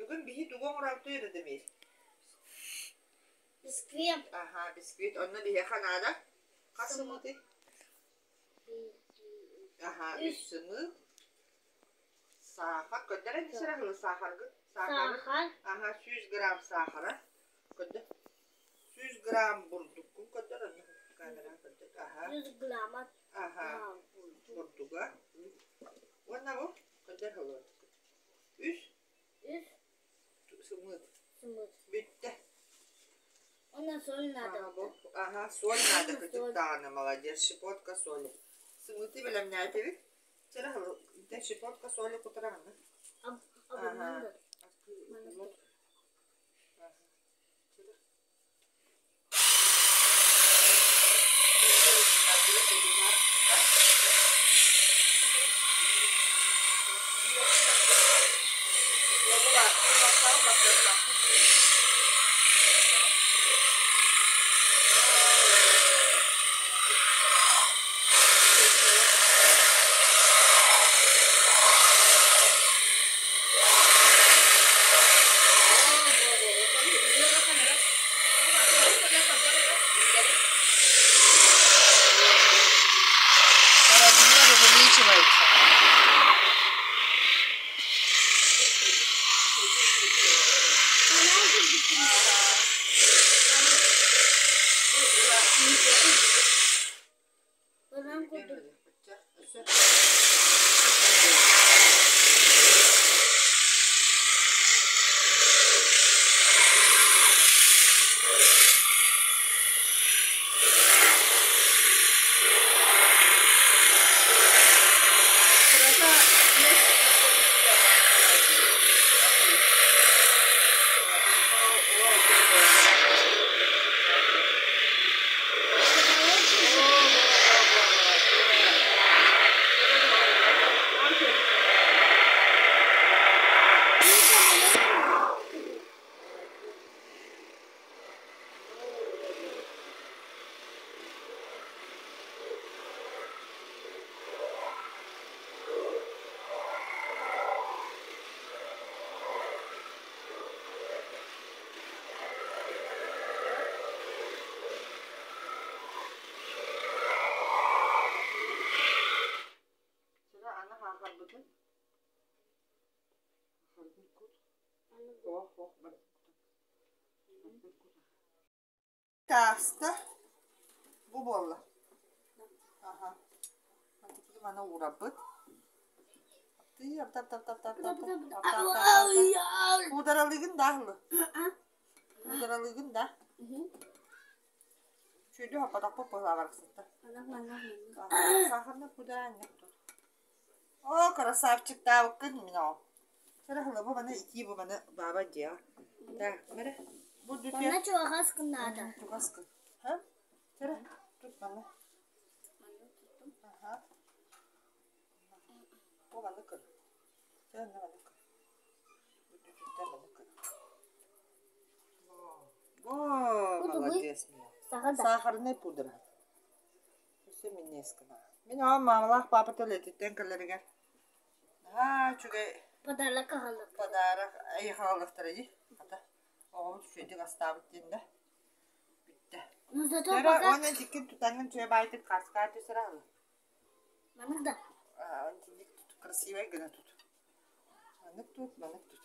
Бүгүн биһи тугу оҥороохтуй Радомир? Бисквит. Аха, бисквит. Онно биһиэхэ наада хас сымыытый? Аха, үс сымыыт. Саахар. Көрдөрөн исэрэ саахаргыт. Саахары. Саахар. Аха, 100 грамм саахара. Көрдөр. 100 грамм бурдуккун көрдөр, онно камера көрдөр. Аха. 100 грамм Аха, бурдуга. Уонна бу көрдөр холуон. Үс Үс сымыыт. сымыыт. Бүттэ. Уонна соль надо. Ага, бу, ага, соль надо, кырдьык даҕаны, молодец, щепотка соли. Сымыыты бэлэмнээтибит. Чэ, щепотка соли кутараҕына. Ага. Размер увеличивается. Банан курдук. Тааста бу буолла. Аха. Маны уурабыт. Куударалыгын да аһылы. Куударалыгын да. Чүйдү хаппатахпыт быһылаабарыксытта. Сахарна куда О, красавчиктаабыккын мин оҕом. Чэ аһылы бу маны итии бу маны баба дьиэҕэ. Так, бэрэ. Бу дүтүө. Манна чугас гынаада. Чугас гын. Ха? Чэ тут маны. Аха. Бу маны көр. Чэ онно маны көр. Бу дүтүттэн маны көр. О, молодец. Сахарная пудра. Өссө минньигэс гына. Мин оҕом маамалаах паапа үлэтиттэн кэлэригэр наһаа үчүгэй Подарок аҕаллым. подарок эйиэхэ аҕалыахтара дии. Хата, оҕобут үчүгэйдик астаабыт диэн да бүттэ. Ну зато Чөрө пока уонна итиккин тутаҥҥын үчүгэй баайдык хаскаа түсэрэ аҕала. Маннык да. Аа, итинник тут красивай гына тут. Маннык тут, маннык тут.